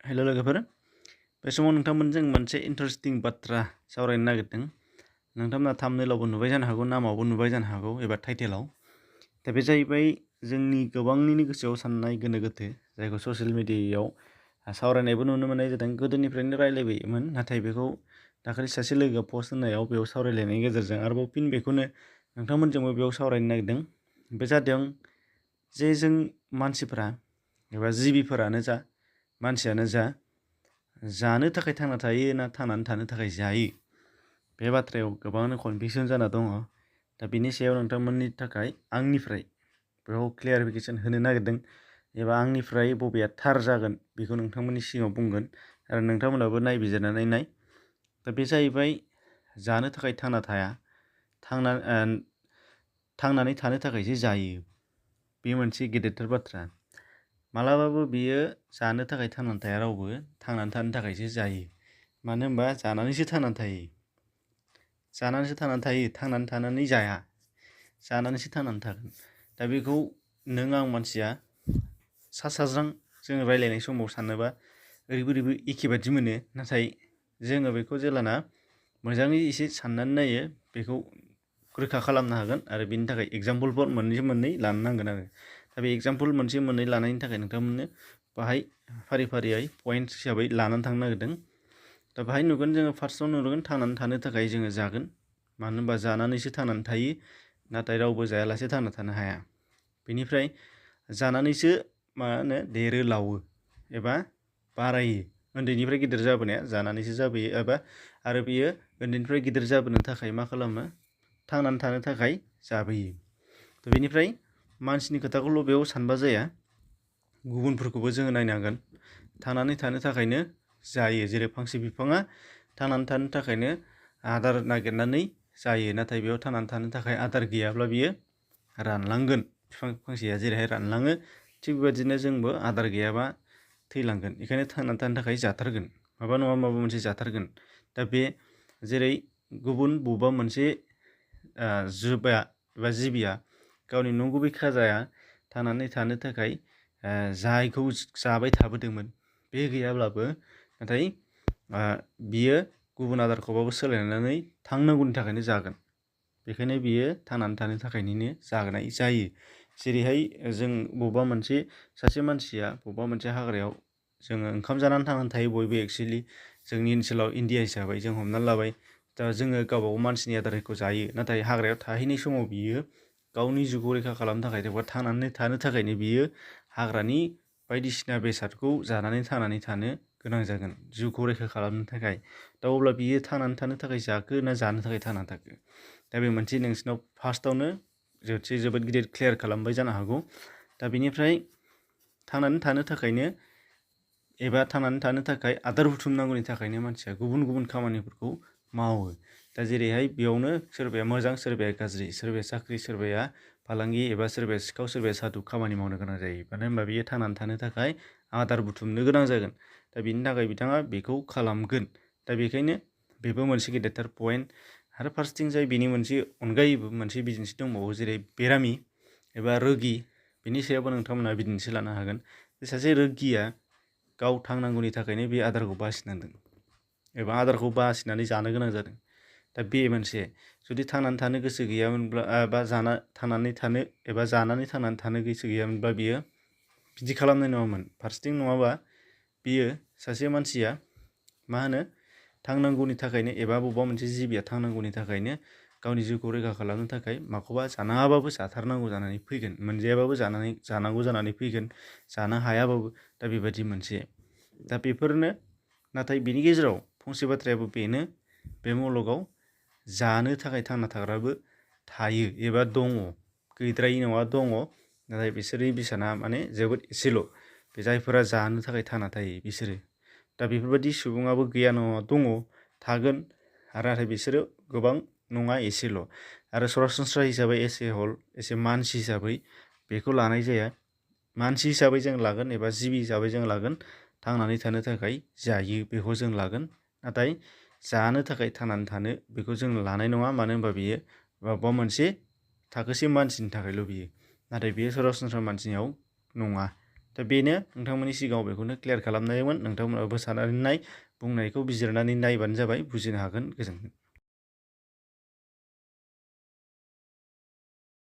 हेल' लोगोफोर, बे समाव नोंथांमोनजों मोनसे इन्टारेस्टिं बाथ्रा सावरायनो नागिरदों। नोंथांमोना थाम्बनेइलावबो नुबाय जानो हागौ, नामावबो नुबाय जानो हागौ एबा टाइटेलाव। दा बे जाहैबाय जोंनि गोबांनिनो गोसोआव साननाय गोनो गोथो, जायखौ ससियेल मिडियायाव सावरायनायबो नुनो मोननाय जादों। गोदोनिफ्रायनो रायलायबोयोमोन, नाथाय बेखौ दाखालि सासे लोगोआ पस्ट होनायाव बेयाव सावरायलायनायनि गेजेरजों आरोबाव फिन बेखौनो नोंथांमोनजोंबो बेयाव सावरायनो नागिरदों। बे जादों जे जों मानसिफोरा एबा जिबिफोरानो जा मानसियानो जा जानो थाखाय थांना थायो ना थांनानै थानो थाखाय जायो, बे बाथ्रायाव गोबाङानो कनफिउजन जाना दङ। दा बिनि सायाव नोंथांमोननि थाखाय आंनिफ्राय बेयाव क्लियारिफिकेसन होनो नागिरदों एबा आंनिफ्राय बबेया थार जागोन बेखौ नोंथांमोननि सिगाङाव बुंगोन आरो नोंथांमोनाबो नायबिजिरनानै नाय। दा बे जाहैबाय जानो थाखाय थांना थाया, थांनानै थानो थाखायसो जायो। बे मोनसे गेदेरथार बाथ्रा। मालाबाबो बियो जानो थाखाय थांनानै थाया, रावबो थांनानै थानो थाखायसो जायो। मानो होनबा जानानैसो थांनानै थायो, थांनानै थानानै जाया, जानानैसो थांनानै थागोन। दा बेखौ नों आं मानसिया सा साज्रां जोङो रायलायनाय समाव सानोबा ओरैबो एखे बादि मोनो, नाथाय जोङो बेखौ जेलाना मोजाङै एसे साननानै नायो बेखौ रोखा खालामनो हागोन आरो बेनि थाखाय एगजामपोलफोर मोननै लानो नांगोन आरो। दा बे एगजामपोल मोननै लानायनि थाखाय नोंथांमोननो बाहाय फारि फारियै पइन्ट हिसाबै लानानै थांनो नागिरदों। दा बाहाय नुगोन जोङो फार्स्टआव नुगोन थांनानै थानो थाखाय जोङो जागोन, मानो होनबा जानानैसो थांनानै थायो, नाथाय रावबो जायालासे थांना थानो हाया। बेनिफ्राय जानानैसो देरो लावो एबा बारायो। उन्दैनिफ्राय गिदिर जाबोनाया जानानैसो जाबोयो एबा आरो बियो उन्दैनिफ्राय गिदिर जाबोनो थाखाय मा खालामो, थांनानै थानो थाखाय जाबोयो। थ' बेनिफ्राय मानसिनि खोथाखौल' बेयाव सानबा जाया, गुबुनफोरखौबो जोङो नायनांगोन। थांनानै थानो थाखायनो जायो, जेरै फांसे बिफाङा थांनानै थानो थाखायनो आदार नागिरनानै जायो, नाथाय बेयाव थांनानै थानो थाखाय आदार गैयाब्ला बियो रानलांगोन। बिफां फांसेया जेरैहाय रानलाङो, थिग बेबायदिनो जोंबो आदार गैयाबा थैलांगोन। बेखायनो थांनानै थानो थाखाय जाथारगोन, माबा नङा माबा मोनसे जाथारगोन। दा बे जेरै गुबुन बबेबा मोनसे जुबा एबा जिबिया गावनि नंगुबै खाजाया थांनानै थानो थाखाय जायखौ जाबाय थाबोदोंमोन बे गैयाब्लाबो, नाथाय बियो गुबुन आदारखौबाबो सोलायनानै थांनांगौनि थाखायनो जागोन। बेखायनो बियो थांनानै थानो थाखायनो जानाय जायो। जेरैहाय जों सासे मानसिया बबेबा मोनसे हाग्रायाव जोङो ओंखाम जानानै थांनानै थायो बयबो। एक्सुवेलि जोंनि ओनसोलाव इन्डिया हिसाबै जों हमनानै लाबाय, दा जोङो गावबागाव मानसिनि आदारखौ जायो, नाथाय हाग्रायाव थाहैनाय समाव बियो गावनि जिउखौ रैखा खालामनो थाखाय एबा थांनानै थानो थाखायनो बियो हाग्रानि बायदिसिना बेसादखौ जानानै थांनानै थानो गोनां जागोन, जिउखौ रैखा खालामनो थाखाय। दा अब्ला बियो थांनानै थानो थाखाय जाखो ना जानो थाखाय थांनानै थाखो? दा बे मोनसे नोंसिनाव फार्स्टआवनो जोबोद गिदिर क्लियार खालामबाय जानो हागौ। दा बेनिफ्राय थांनानै थानो थाखायनो एबा थांनानै थानो थाखाय आदार बुथुमनांगौनि थाखायनो मानसिया गुबुन गुबुन खामानिफोरखौ मावो। दा जेरैहाय बेयावनो सोरबाया मोजां, सोरबाया गाज्रि, सोरबाया साख्रि, सोरबाया फालांगि एबा सोरबाया सिखाव, सोरबाया सादु खामानि मावनो गोनां जायो। मानो होनबा बियो थांनानै थानो थाखाय आदार बुथुमनो गोनां जागोन। दा बिनि थाखाय बिथाङा बेखौ खालामगोन। दा बेखायनो बेबो मोनसे गेदेरथार पइन्ट। आरो फार्स्टथिं जाय बेनि मोनसे अनगायैबो मोनसे बिदिन्थि दंबावो, जेरै बेरामि एबा रोगि। बिनि सायावबो नोंथांमोना बिदिन्थि लानो हागोन। सासे रोगिया गाव थांनांगौनि थाखायनो बे आदारखौ बासिनांदों एबा आदारखौ बासिनानै जानो गोनां जादों। दा बे मोनसे, जुदि थांनानै थानो गोसो गैयामोनब्ला बा जानानै थानो गोसो गैयामोनब्ला बियो बिदि खालामनाय नङामोन। फार्स्टथिं नङाबा बियो सासे मानसिया थांनांगौनि थाखायनो एबा बबेबा मोनसे जिबिया थांनांगौनि थाखायनो गावनि जिउखौ रैखा खालामनो थाखाय माखौबा जानाङाबाबो जाथारनांगौ जानानै फैगोन, मोनजायाबाबो जानांगौ जानानै फैगोन, जानो हायाबाबो। दा बेबायदि मोनसे। दा बेफोरनो, नाथाय बिनि गेजेराव फंसे बाथ्रायाबो बेनो, बे मुलुगाव जानो थाखाय थांना थाग्राबो थायो एबा दङ। गैद्रायै नङा, दङ, नाथाय बिसोरनि बेसेना जोबोद एसेल'। बे जायफोरा जानो थाखाय थांना थायो बिसोरो। दा बेफोरबायदि सुबुङाबो गैया नङा, दङ, थागोन, आरो नाथाय बिसोरो गोबां नङा, एसेल'। आरो सरासनस्रा हिसाबै एसे मानसि हिसाबै बेखौ लानाय जाया। मानसि हिसाबै जों लागोन एबा जिबि हिसाबै जों लागोन, थांनानै थानो थाखाय जायो बेखौ जों लागोन। नाथाय जानो थाखाय थांनानै थानो बेखौ जों लानाय नङा, मानो होनबा बियो बबेबा मोनसे थाखोसे मानसिनि थाखायल' बियो, नाथाय बियो सरासनस्रा मानसिनियाव नङा। दा बेनो नोंथांमोननि सिगाङाव बेखौनो क्लियार खालामनायमोन। नोंथांमोनाबो साननानै नाय, बुंनायखौ बिजिरनानै नायबानो जाबाय, बुजिनो हागोन। गोजोन्थों।